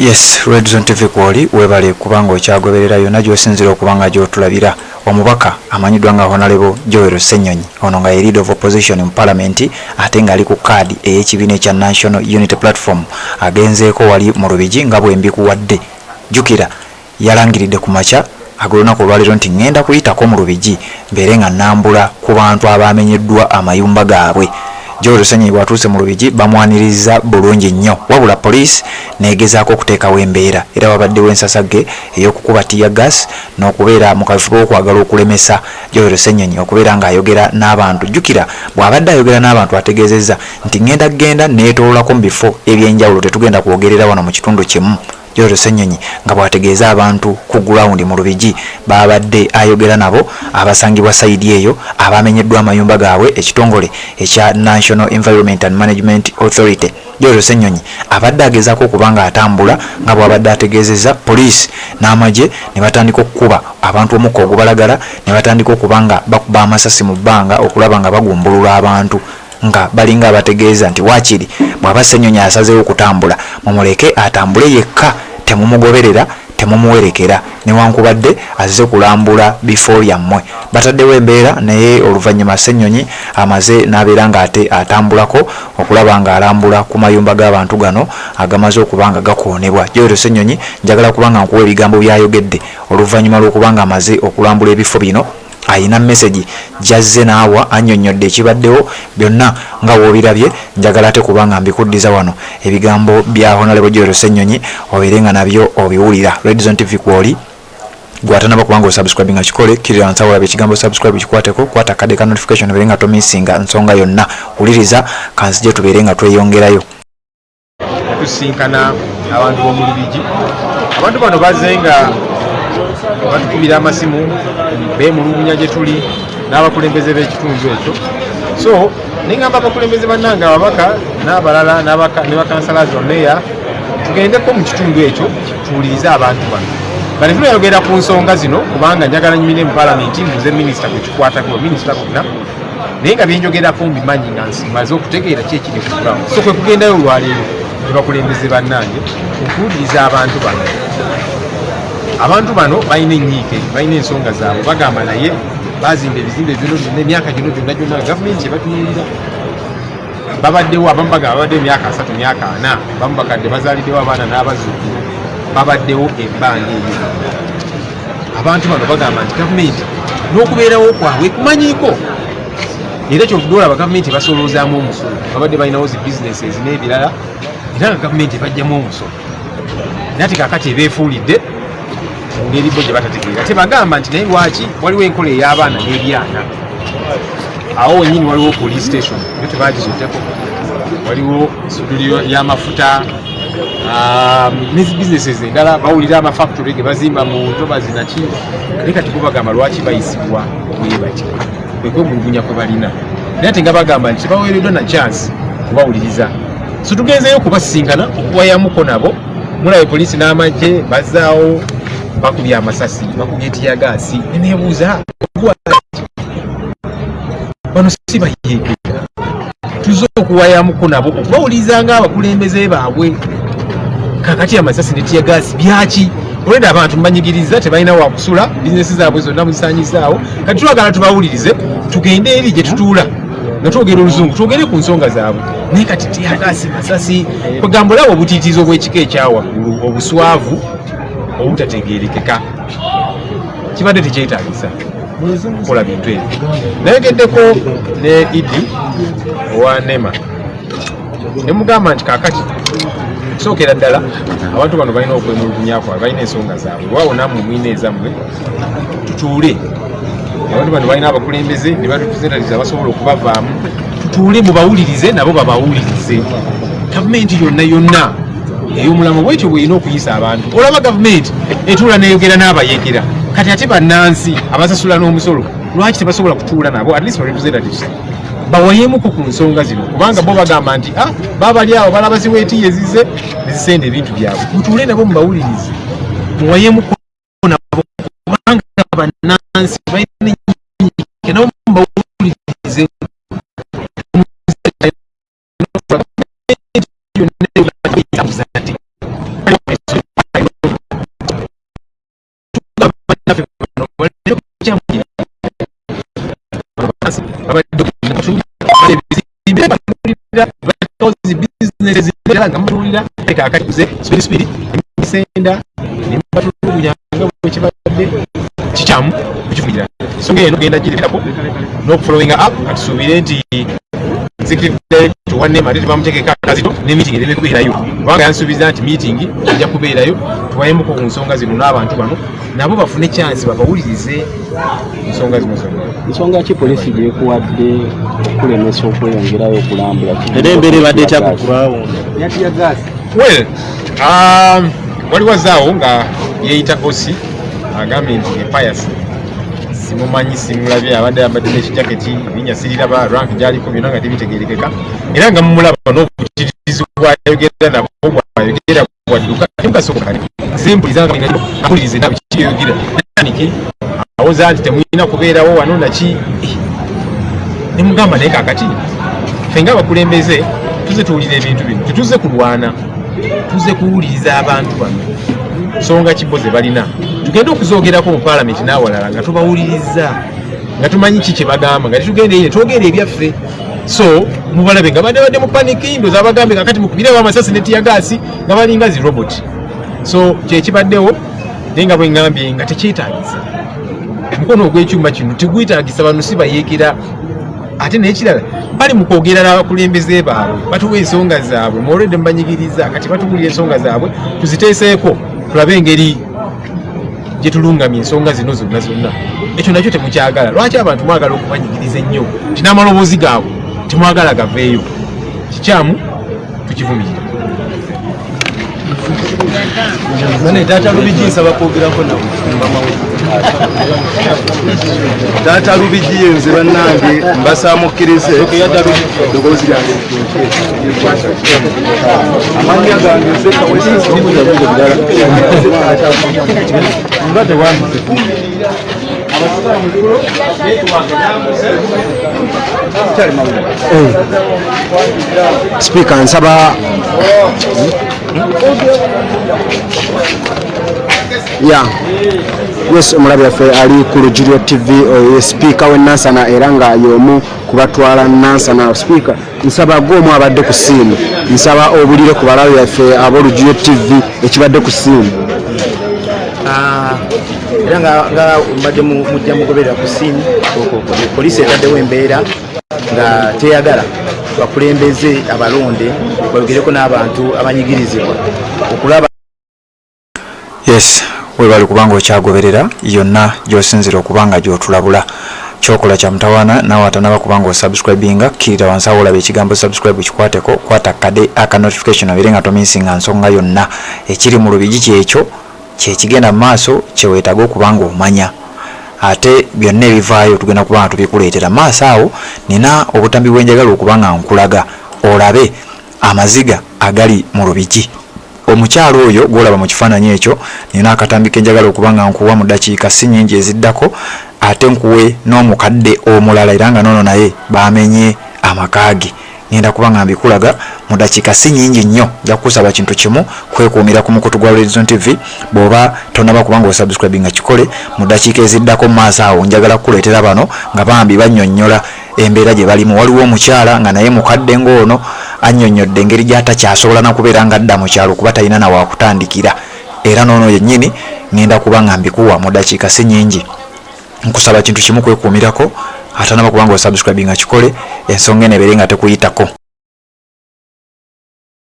Yes, Red Zone TV kwoli, webale kubanga okyagoberera yonna gy'osinzira okuba nga gy'otulabira. Omubaka amanyiddwa nga Honorable Joel Ssenyonyi, ono nga ye leader of opposition mu parliament ate ng'ali ku kaadi ey'ekibiina ekya National Unity Platform, agenzeeko wali mu Lubigi nga bwe mbikuwadde. Jjukira yalangiridde ku makya ag'olunaku olwaleero nti ŋŋenda kuyitako mu Lubigi mbeere nga nnambula ku bantu abaamenyeddwa amayumba gaabwe. Joel Ssenyonyi bw'atuuse mu Lubigi bamwanirizza bulungi nnyo, wabula poliisi n'egezaako okuteekawo embeera era wabaddewo ensasagge ey'okukuba tear gas n'okubeera mu kaweefube w'okwagala okulemesa Joel Ssenyonyi okubeera ng'ayogera n'abantu. Jjukira bw'abadde ayogera n'abantu ategeezezza nti ŋŋenda kugenda neetooloolako mu bifo eby'enjawulo, tetugenda kwogerera wano mu kitundu kimu. Joel Ssenyonyi nga bw'ategeeza abantu ku gulawundi mu Lubigi baabadde ayogera nabo abasangibwa sayidi eyo abamenyeddwa amayumba gaabwe ekitongole ekya National Environment and Management Authority. Joel Ssenyonyi abadde agezaako okuba nga atambula nga bw'abadde ategeezezza, poliisi n'amagye ne batandika okukuba abantu omukka ogubalagala ne batandika okuba nga bakuba amasasi mu bbanga okulaba nga bagumbulula abantu, nga balinga abategeeza nti waakiri bw'aba Ssenyonyi asazeewo okutambula mumuleke atambule yekka, temumugoberera, temumuwerekera, newankubadde azze kulambula bifo byammwe. Bataddewo embeera, naye oluvannyuma Ssenyonyi amaze n'abeera ng'ate atambulako okulaba ng'alambula ku mayumba g'abantu gano agamaze okuba nga gakoonebwa. Joel Ssenyonyi njagala kuba nga nkuwa ebigambo by'ayogedde oluvannyuma lw'okuba nga amaze okulambula ebifo bino. Ayina message gy'azze n'awa, annyonnyodde ekibaddewo byonna nga w'obirabye. Njagala ate kuba nga mbikuddiza wano ebigambo bya Honorable Joel Ssenyonyi obeere nga nabyo obiwulira. Red Zone TV kwoli, gwatanaba kubanga osubscribe nga kikole, kkirira nsawo olaba ekigambo subscribe, kikwateko, kwata akadde ka notification obeere nga tomissinga nsonga yonna. Wuliriza, kanzije tubeere nga tweyongerayo. Tusinkana abantu b'omu Lubigi. Abantu bano bazze nga batukubira amasimu, beemulugunya gye tuli n'abakulembeze b'ekitundu ekyo. So neŋŋamba abakulembeze bannange, ababaka n'abalala ne bakansalazi, bameeya, tugendeko mu kitundu ekyo tuwulirize abantu bano. Bane tunayogera ku nsonga zino kubanga njagala nyumire mu palamenti mbuze minisita kwekikwatako, minisita bonna, naye nga byenjogerako mbimanyi nga maze okutegeera ki ekiri ku ground. So kwe kugendayo olwaleero ne bakulembeze bannange okuwuliriza abantu bano. Abantu bano balina ennyiike, balina ensonga zaabwe. Bagamba naye bazimba ebizimbe bino byonna emyaka gino gyonna gyonna gavumenti ebatunuulira. Babaddewo, abamu bagamba babaddewo emyaka 30, myaka 40, abamu bakadde bazaaliddewo abaana n'abazzukulu, babaddewo ebbanga eryo. Abantu bano bagamba nti gavumenti n'okubeerawo kwabwe kumanyiiko, era kyovudde olaba gavumenti ebasoloozaamu omusolo. Babadde balinawo zi businesses n'ebirala, era nga gavumenti ebajjamu omusolo, naye ate kakati ebeefuulidde mu ngeri bo gye batategeera. Tebagamba nti naye lwaki waliwo enkola ey'abaana n'ebyana awo wenyini waliwo police station yo tebagizojjako, waliwo studio y'amafuta ne zi businesses endala, bawulira amafactory ge bazimba mu ntobazi naki, naye kati bo bagamba lwaki bayisibwa bwe batyo? Kwe kwemulugunya kwe balina, naye ate nga bagamba nti tebaweereddwa na chance kubawuliriza. So tugenzeeyo kubasisinkana okuwayamuko nabo. Mulabe poliisi n'amagye bazaawo, bakubye amasasi, bakubye tear gas, neneebuuza bano si bayeekera? Tuze okuwayamuko nabo, okubawuliriza ng'abakulembeze baabwe. Kakati amasasi ne tear gas byaki? Olwedde abantu mbanyigiriza, tebalina wakusula, bizinesi zaabwe zonna muzisanyizaawo. Kati twagala tubawulirize, tugende eri gye tutuula nga twogera oluzungu, twogere ku nsonga zaabwe. Naye kati tear gas, masasi, kwegamba olaba obutiitiizi obw'ekika ekyawaggulu, obuswavu obutategeerekeka. Kibadde tekyetaagisa kukola bintu ebyo. Nayogeddeko ne Idi owa NEMA, ne mugamba nti kaakati okusookera ddala abantu bano balina okwemulugunya kwabwe, balina ensonga zaabwe, waawo nammwe mulina ezammwe, tutuule. Abantu bano balina abakulembeze ne barepresentatives abasobola okubavaamu. Tutuule mubawulirize, nabo babawulirize. Gavumenti yonna yonna ey'omulamu bwetyo bwerina okuyisa abantu. Olaba gavumenti etuula neyogera n'abayekera, kati ate bannansi abasasula n'omusolo lwaki tebasobola kutuula nabo, at least representatives bawayemuko ku nsonga zino? Kubanga bo bagamba nti ah, babali awo balaba ziweetiye ezize nezisenda ebintu byabwe. Mutuule nabo mubawulirize, muwayemuko nabo, kubanga bannansi balina ennyike, nabo mubawulirize. Batekawo zi bizinesi endala nga mubatuulira. Kaakati ze speed speed emisenda ne mubatulugunya nga bwe kibadde kikyamu kukivumirira. Ensonga eno genda giremerako n'okufollowinga up. Katusuubire nti executive director wa NEMA ate tebamuteekeko akazito ne meeting ereme kubeerayo, kubanga yansuubiza nti meeting ejja kubeerayo, tuwayemuko ku nsonga zino n'abantu bano nabo bafune chance babawulirize ensonga zino zonna. Nsonga ki poliisi gyekuwadde okulemesa okweyongerayo okulambula? Era embeera ebadde etya ku ground? Well, waliwo azaawo nga yeeyita OC, agambye nti Pius simumanyi, simulabye, abadde ayambadde n'ekijaketi, erinnya siriraba, rank gyaliko byonna nga tebitegerekeka, era nga mumulaba n'obutirizi bwayogera nabo, bwayogera bwadduka temukasooka sempuliza nga mpulirize nawe kiyogera niki, awoza nti temulina kubeerawo wano naki. Nemugamba naye kakati ffe nga abakulembeze tuze tuwulira ebintu bino, tetuze kulwana, tuze kuwuliriza abantu bano nsonga kibo ze balina, tugende okuzoogerako mu paalamenti n'awalala nga tubawuliriza, nga tumanyi ki kye bagamba, nga tetugenda eri twogera ebyaffe. So mubalabe nga badde badde mu panic, ndoza abagambe kakati mukubirewo amasasi ne tear gas nga balinga zi robot. So kyekibaddewo, naye nga bwe ŋŋambye nga tekyetaagisa omukono ogw'ekyuma kino, tegwetaagisa. Bano si bayeekera. Ate n'ekirala, bali mu kwogera n'abakulembeze baabwe, batuwa ensonga zaabwe mwolwedde mubanyigiriza. Kati batuwulira ensonga zaabwe, tuziteeseeko, tulabe engeri gye tulungamya ensonga zino zonna zonna. Ekyo nakyo temukyagala. Lwaki abantu mwagala okubanyigiriza ennyo nti n'amaloboozi gaabwe temwagala gaveeyo? Kikyamu, tukivumirira. Bane, taata Lubigi, nsaba kwogerako nawe. Taata Lubigi yenze. Bannange, mbasamukkirize eddoboozi lyange lituuke. Amannya gange nze Kawesi. Nga tewandise. Sipiika, nsaba ya yes. Omulabi waffe ali ku Lujiryo TV, oyo sipiika w'e Nansana era nga y'omu kubatwala Nansana. Sipiika, nsaba gwe omu abadde ku scene, nsaba obulire ku balabi baffe ab'Olujiryo TV ekibadde ku scene. Ah, era nga mbadde mujja mugoberera ku scene, poliisi etaddewo embeera nga teyagala bakulembeze abalonde bayogereko n'abantu abanyigirizibwa okulaba. Yes, webali kubanga okyagoberera yonna gyosinzira okuba nga gyotulabula. Kyokola kya mutawaana, naawe atanaba kubanga osubscribinga, kkirira wansi awo olaba ekigambo subscribe, kikwateko, kwata kade aka notification obeere nga tomissinga nsonga yonna. Ekiri mu Lubigi kyekyo kyekigenda mu maaso kyeweetaaga okuba nga omanya, ate byonna ebivaayo tugenda kuba nga tubikuleetera maaso awo. Nina obutambi bwenjagala okuba nga nkulaga olabe amaziga agali mu Lubigi. Omukyalo oyo gwolaba mu kifaananyi ekyo, nina akatambi kenjagala okuba nga nkuwa mu ddakiika si nyingi eziddako, ate nkuwe n'omukadde omulala era nga noono naye bamenye amaka ge. Ngenda kuba nga mbikulaga mu ddakiika si nyingi nnyo. Nja kukusaba kintu kimu, kwekuumira ku mukutu gwa Redzone TV. Bw'oba tonaba kuba nga osubscribinga, kikole. Mu ddakiika eziddako mu maaso awo njagala kukuleetera bano nga bambi bannyonnyola embeera gye balimu. Waliwo omukyala nga naye mukadde ng'ono annyonnyodde engeri gy'atakyasobola nakubeera nga adda mu kyalo kuba talina na wakutandikira, era n'ono yennyini ngenda kuba nga mbikuwa mu ddakiika si nyingi. Nkusaba kintu kimu, kwekuumirako. Atanaba kubanga osubscribinga, kikole, ensonga eno ebeere nga tekuyitako.